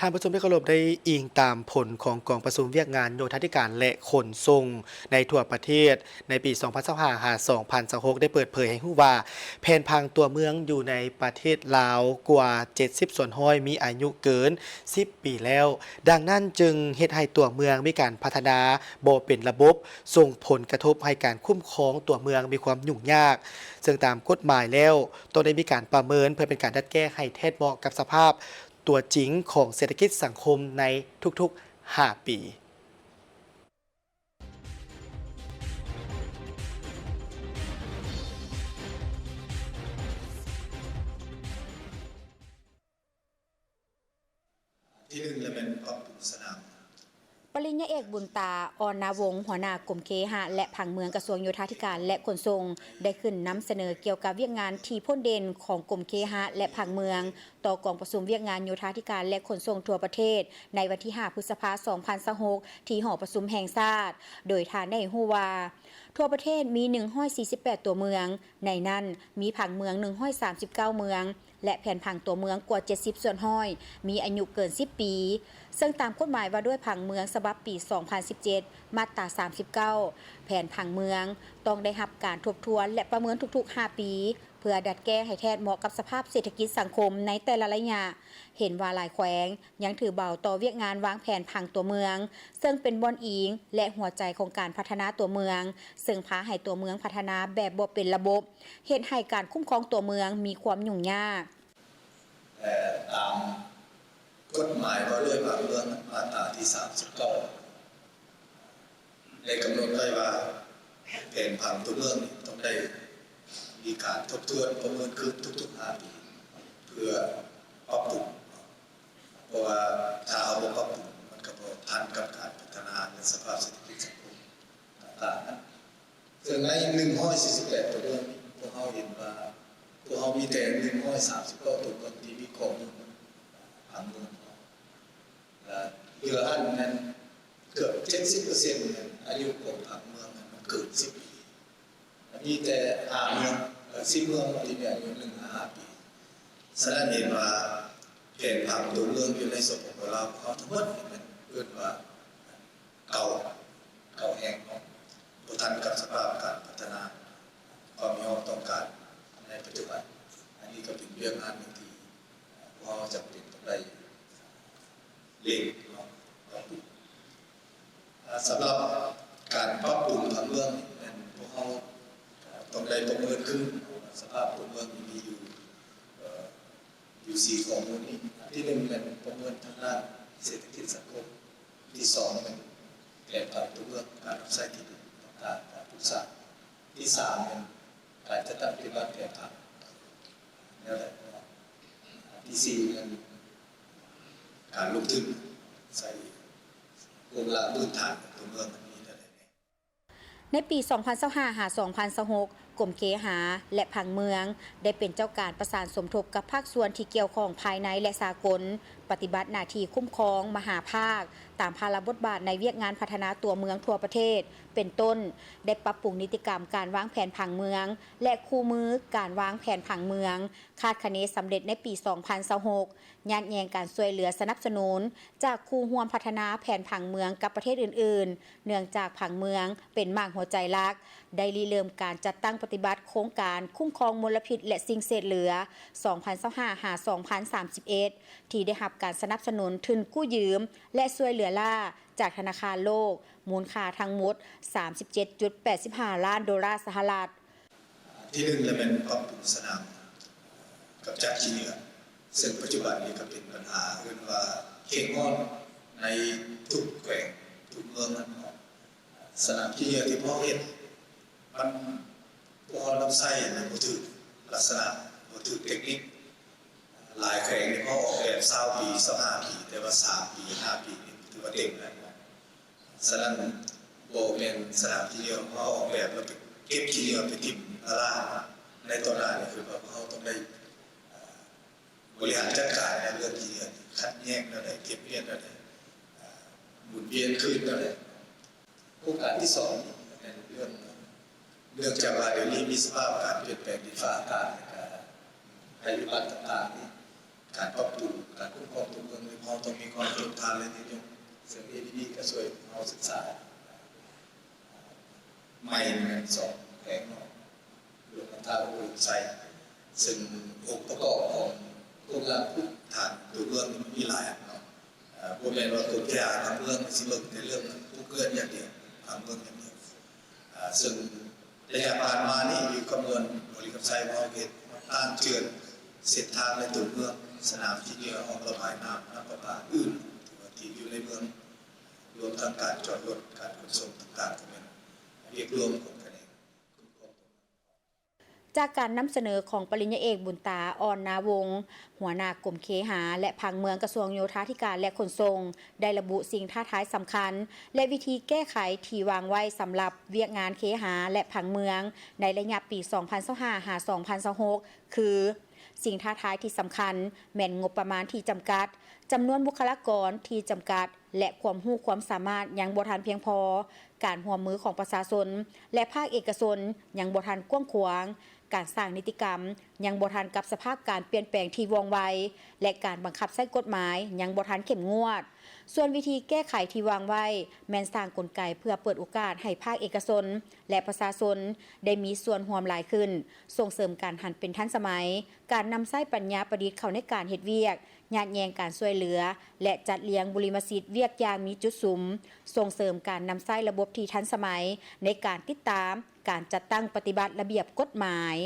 ທ່ານຜູ້ຊົມທີ່ເຄົາລົບ, ໄດ້ອີງຕາມຜົນຂອງກອງປະຊຸມວຽກງານໂຍທາທິການ ແລະ ຂົນສົ່ງໃນທົ່ວປະເທດ ໃນປີສອງພັນຊາວຫ້າ ຫາ ສອງພັນຊາວຫົກ ໄດ້ເປີດເຜີຍໃຫ້ຮູ້ວ່າ ແຜນຜັງຕົວເມືອງຢູ່ໃນປະເທດລາວກວ່າເຈັດສິບສ່ວນຮ້ອຍ ມີອາຍຸເກີນສິບປີແລ້ວ. ດັ່ງນັ້ນຈຶ່ງເຮັດໃຫ້ຕົວເມືອງມີການພັດທະນາບໍ່ເປັນລະບົບ, ສົ່ງຜົນກະທົບໃຫ້ການຄຸ້ມຄອງຕົວເມືອງມີຄວາມຫຍຸ້ງຍາກ, ເຊິ່ງຕາມກົດໝາຍແລ້ວ ຕ້ອງໄດ້ມີການປະເມີນເພື່ອເປັນການດັດແກ້ໃຫ້ແທດເໝາະກັບສະພາບຕົວຈິງຂອງເສດຖະກິດສັງຄົມໃນທຸກໆຫ້າປີ. ທີໜຶ່ງລະແມ່ນປັບປຸງສະໜາມ. ປະລິນຍາເອກ ບຸນຕາ ອ່ອນນາວົງ ຫົວໜ້າກົມເຄຫະ ແລະ ຜັງເມືອງ ກະຊວງໂຍທາທິການ ແລະ ຂົນສົ່ງ ໄດ້ຂຶ້ນນຳສະເໜີກ່ຽວກັບວຽກງານທີ່ພົ້ນເດັ່ນຂອງກົມເຄຫະ ແລະ ຜັງເມືອງ ຕໍ່ກອງປະຊຸມວຽກງານໂຍທາທິການ ແລະ ຂົນສົ່ງທົ່ວປະເທດ ໃນວັນທີຫ້າ ພຶດສະພາ ສອງພັນຊາວຫົກ ທີ່ຫໍປະຊຸມແຫ່ງຊາດ, ໂດຍທ່ານໄດ້ໃຫ້ຮູ້ວ່າ ທົ່ວປະເທດມີໜຶ່ງຮ້ອຍສີ່ສິບແປດຕົວເມືອງ, ໃນນັ້ນມີຜັງເມືອງໜຶ່ງຮ້ອຍສາມສິບເກົ້າເມືອງ ແລະ ແຜນຜັງຕົວເມືອງກວ່າເຈັດສິບສ່ວນຮ້ອຍ ມີອາຍຸເກີນສິບປີ, ເຊິ່ງຕາມກົດໝາຍວ່າດ້ວຍຜັງເມືອງສະບັບປີສອງພັນສິບເຈັດ ມາດຕາສາມສິບເກົ້າ ແຜນຜັງເມືອງຕ້ອງໄດ້ຮັບການທົບທວນ ແລະ ປະເມີນທຸກໆຫ້າປີ ເພື່ອດັດແກ້ໃຫ້ແທດເໝາະກັບສະພາບເສດຖະກິດສັງຄົມໃນແຕ່ລະໄລຍະ. ເຫັນວ່າຫຼາຍແຂວງຍັງຖືເບົາຕໍ່ວຽກງານວາງແຜນຜັງຕົວເມືອງ, ເຊິ່ງເປັນບ່ອນອີງ ແລະ ຫົວໃຈຂອງການພັດທະນາຕົວເມືອງ, ເຊິ່ງພາໃຫ້ຕົວເມືອງພັດທະນາແບບບໍ່ເປັນລະບົບ, ເຮັດໃຫ້ການຄຸ້ມຄອງຕົວເມືອງມີຄວາມຫຍຸ້ງຍາກ. ແລະ ຕາມກົດໝາຍວ່າດ້ວຍຜັງເມືອງ ມາດຕາທີສາມສິບເກົ້າ ໄດ້ກຳນົດໄວ້ວ່າ ແຜນຜັງຕົວເມືອງນີ້ຕ້ອງໄດ້ມີການທົບທວນປະເມີນຄືນທຸກໆຫ້າປີ ເພື່ອປັບປຸງ, ເພາະວ່າຖ້າເຮົາບໍ່ປັບປຸງ ມັນກໍບໍ່ທັນກັບການພັດທະນາ ແລະ ສະພາບເສດຖະກິດສັງຄົມຕ່າງໆນັ້ນ. ເຊິ່ງໃນໜຶ່ງຮ້ອຍສີ່ສິບແປດຕົວເມືອງ ພວກເຮົາເຫັນວ່າ ພວກເຮົາມີແຕ່ໜຶ່ງຮ້ອຍສາມສິບເກົ້າຕົວເມືອງທີ່ມີຂໍ້ມູນຜັງເມືອງ ແລະ ເຫຼືອຫັ້ນແມ່ນເກືອບເຈັດສິບເປີເຊັນແມ່ນອາຍຸຂອງຜັງເມືອງນັ້ນມັນເກີນສິບປີ, ມີແຕ່ຫ້າເມືອງ ເອີ ສິບເມືອງທີ່ມີອາຍຸໜຶ່ງຫາຫ້າປີ. ສະນັ້ນເຫັນວ່າແຜນຜັງຕົວເມືອງຢູ່ໃນ ສປປ ລາວ ຂອງເຮົາທັງໝົດນີ້ແມ່ນເອີ້ນວ່າ ເກົ່າ ເກົ່າແຮງເນາະ, ບໍ່ທັນກັບສະພາບການພັດທະນາຄວາມມີຄວາມຕ້ອງການໃນປັດຈຸບັນ. ອັນນີ້ກໍເປັນວຽກງານໜຶ່ງທີ່ພວກເຮົາຈຳເປັນຕ້ອງໄດ້ເລັ່ງເນາະ ປັບປຸງ. ສຳລັບການປັບປຸງຜັງເມືອງນີ້ ແມ່ນພວກເຮົາຕ້ອງໄດ້ປະເມີນຄືນສະພາບຕົວເມືອງທີ່ມີຢູ່ ເອີ ຢູ່ສີ່ຂໍ້ມູນນີ້. ອັນທີໜຶ່ງແມ່ນປະເມີນທາງດ້ານເສດຖະກິດສັງຄົມ, ທີສອງແມ່ນແຜນຜັງຕົວເມືອງ, ການຮັບໃຊ້ທີ່ດິນຕ່າງໆ ການປຸກສາ, ທີສາມແມ່ນການຈັດຕັ້ງປະຕິບັດແຜນຜັງແນວໃດເນາະ, ທີສີ່ແມ່ນການລົງທຶນໃສ່ໂຄງລ່າງພື້ນຖານຂອງຕົວເມືອງ ມັນມີແນວໃດແດ່. ໃນປີສອງພັນຊາວຫ້າ ຫາ ສອງພັນຊາວຫົກ ກົມເຄຫະ ແລະ ຜັງເມືອງ ໄດ້ເປັນເຈົ້າການປະສານສົມທົບກັບພາກສ່ວນທີ່ກ່ຽວຂ້ອງພາຍໃນ ແລະ ສາກົນ, ປະຕິບັດໜ້າທີ່ຄຸ້ມຄອງມະຫາພາກ ຕາມພາລະບົດບາດໃນວຽກງານພັດທະນາຕົວເມືອງທົ່ວປະເທດ, ເປັນຕົ້ນ ໄດ້ປັບປຸງນິຕິກຳການວາງແຜນຜັງເມືອງ ແລະ ຄູ່ມືການວາງແຜນຜັງເມືອງ ຄາດຄະເນສຳເລັດໃນປີສອງພັນຊາວຫົກ, ຍາດແຍ່ງການຊ່ວຍເຫຼືອສະໜັບສະໜູນຈາກຄູ່ຮ່ວມພັດທະນາແຜນຜັງເມືອງກັບປະເທດອື່ນໆ, ເນື່ອງຈາກຜັງເມືອງເປັນໝາກຫົວໃຈຫຼັກ, ໄດ້ລິເລີ່ມການຈັດຕັ້ງປະຕິບັດໂຄງການຄຸ້ມຄອງມົນລະພິດ ແລະ ສິ່ງເສດເຫຼືອ ສອງພັນຊາວຫ້າ ຫາ ສອງພັນສາມສິບເອັດ ທີ່ໄດ້ຮັບການສະໜັບສະໜູນທຶນກູ້ຢືມ ແລະ ຊ່ວຍເຫຼືອລ້າຈາກທະນາຄານໂລກ ມູນຄ່າທັງໝົດສາມສິບເຈັດຈຸດແປດສິບຫ້າລ້ານໂດລາສະຫະລັດ. ທີໜຶ່ງລະແມ່ນປັບປຸງສະໜາມກຳຈັດຂີ້ເຫຍື້ອ ເຊິ່ງປັດຈຸບັນນີ້ກໍເປັນບັນຫາ ເອີ້ນວ່າເຄັ່ງຮ້ອນໃນທຸກແຂວງທຸກເມືອງຫັ້ນເນາະ. ສະໜາມຂີ້ເຫຍື້ອທີ່ພວກເຮົາເຮັດ ມັນ ພວກເຮົານຳໃຊ້ມັນບໍ່ຖືກລັກສະນະ ບໍ່ຖືກເຕັກນິກ. ຫຼາຍແຂວງນີ້ພວກເຮົາອອກແບບຊາວປີ ຊາວຫ້າປີ ແຕ່ວ່າສາມປີ ຫ້າປີນີ້ຖືວ່າເຕັມແລ້ວເນາະ. ສະນັ້ນບໍ່ແມ່ນສະໜາມຂີ້ເຫຍື້ອ ເຮົາອອກແບບແລ້ວໄປເກັບຂີ້ເຫຍື້ອໄປຖິ້ມລ້າໆ ໃນຕໍ່ໜ້ານີ້ ຄືວ່າພວກເຮົາຕ້ອງໄດ້ ເອີ ບໍລິຫານຈັດການໃນເລື່ອງຂີ້ເຫຍື້ອ ຄັດແຍກແນວໃດ ເກັບແຍກແນວໃດ ເອີ ໝູນວຽນຄືນແນວໃດ. ໂຄງການທີສອງນີ້ແມ່ນເລື່ອງ ເນື່ອງຈາກວ່າດຽວນີ້ມີສະພາບການປ່ຽນແປງດິນຟ້າອາກາດ ແລະ ກະໄພພິບັດຕ່າງໆນີ້ ການປັບປຸງການຄຸ້ມຄອງຕົວເມືອງ ເຮົາຕ້ອງມີຄວາມທົນທານ ແລະຍືນຍົງ, ເຊິ່ງ ເອດີບີ ກໍຊ່ວຍເຮົາສຶກສາໃໝ່ແມ່ນສອງແຂວງເນາະ ຫຼວງນ້ຳທາ ກັບອຸດົມໄຊ, ເຊິ່ງອົງປະກອບຂອງໂຄງຮ່າງພື້ນຖານຕົວເມືອງນີ້ມັນມີຫຼາຍເນາະ, ເອີ່ ບໍ່ແມ່ນວ່າກົມເຄຫະຜັງເມືອງຊິເບິ່ງແຕ່ເລື່ອງປູກເຮືອນຢ່າງດຽວ, ຜັງເມືອງຢ່າງດຽວ, ເຊິ່ງ ໄລຍະຜ່ານມານີ້ຢູ່ຄຳມ່ວນ ບໍລິຄຳໄຊ ເຮົາເຮັດທາງເຈື່ອນ ເສັ້ນທາງໃນຕົວເມືອງ, ສະໜາມທີ່ເຫຍື່ອ ຮ່ອງລະບາຍນ້ຳ, ນ້ຳປະປາອື່ນທີ່ຢູ່ໃນເມືອງ, ລວມທັງການຈອດລົດ, ການຂົນສົ່ງຕ່າງໆ ກໍແມ່ນວຽກລວມຂອງຂະແໜງ. ຈາກການນຳສະເໜີຂອງປະລິນຍາເອກ ບຸນຕາ ອ່ອນນາວົງ ຫົວໜ້າກົມເຄຫະ ແລະ ຜັງເມືອງ ກະຊວງໂຍທາທິການ ແລະ ຂົນສົ່ງ ໄດ້ລະບຸສິ່ງທ້າທາຍສຳຄັນ ແລະ ວິທີແກ້ໄຂທີ່ວາງໄວ້ສຳລັບວຽກງານເຄຫະ ແລະ ຜັງເມືອງ ໃນໄລຍະປີສອງພັນຊາວຫ້າ ຫາ ສອງພັນຊາວຫົກ ຄື: ສິ່ງທ້າທາຍທີ່ສຳຄັນແມ່ນງົບປະມານທີ່ຈຳກັດ, ຈຳນວນບຸກຄະລາກອນທີ່ຈຳກັດ ແລະ ຄວາມຮູ້ຄວາມສາມາດຍັງບໍ່ທັນພຽງພໍ, ການຮ່ວມມືຂອງປະຊາຊົນ ແລະ ພາກເອກະຊົນຍັງບໍ່ທັນກວ້າງຂວາງ, ການສ້າງນິຕິກຳຍັງບໍ່ທັນກັບສະພາບການປ່ຽນແປງທີ່ວ່ອງໄວ ແລະ ການບັງຄັບໃຊ້ກົດໝາຍຍັງບໍ່ທັນເຂັ້ມງວດ. ສ່ວນວິທີແກ້ໄຂທີ່ວາງໄວ້ ແມ່ນສ້າງກົນໄກເພື່ອເປີດໂອກາດໃຫ້ພາກເອກະຊົນ ແລະ ປະຊາຊົນໄດ້ມີສ່ວນຮ່ວມຫຼາຍຂຶ້ນ, ສົ່ງເສີມການຫັນເປັນທັນສະໄໝ, ການນຳໃຊ້ປັນຍາປະດິດເຂົ້າໃນການເຮັດວຽກ, ຍາດແຍ່ງການຊ່ວຍເຫຼືອ ແລະ ຈັດລຽງບຸລິມະສິດວຽກຢ່າງມີຈຸດສຸມ, ສົ່ງເສີມການນຳໃຊ້ລະບົບທີ່ທັນສະໄໝໃນການຕິດຕາມ, ການຈັດຕັ້ງປະຕິບັດລະບຽບກົດໝາຍ.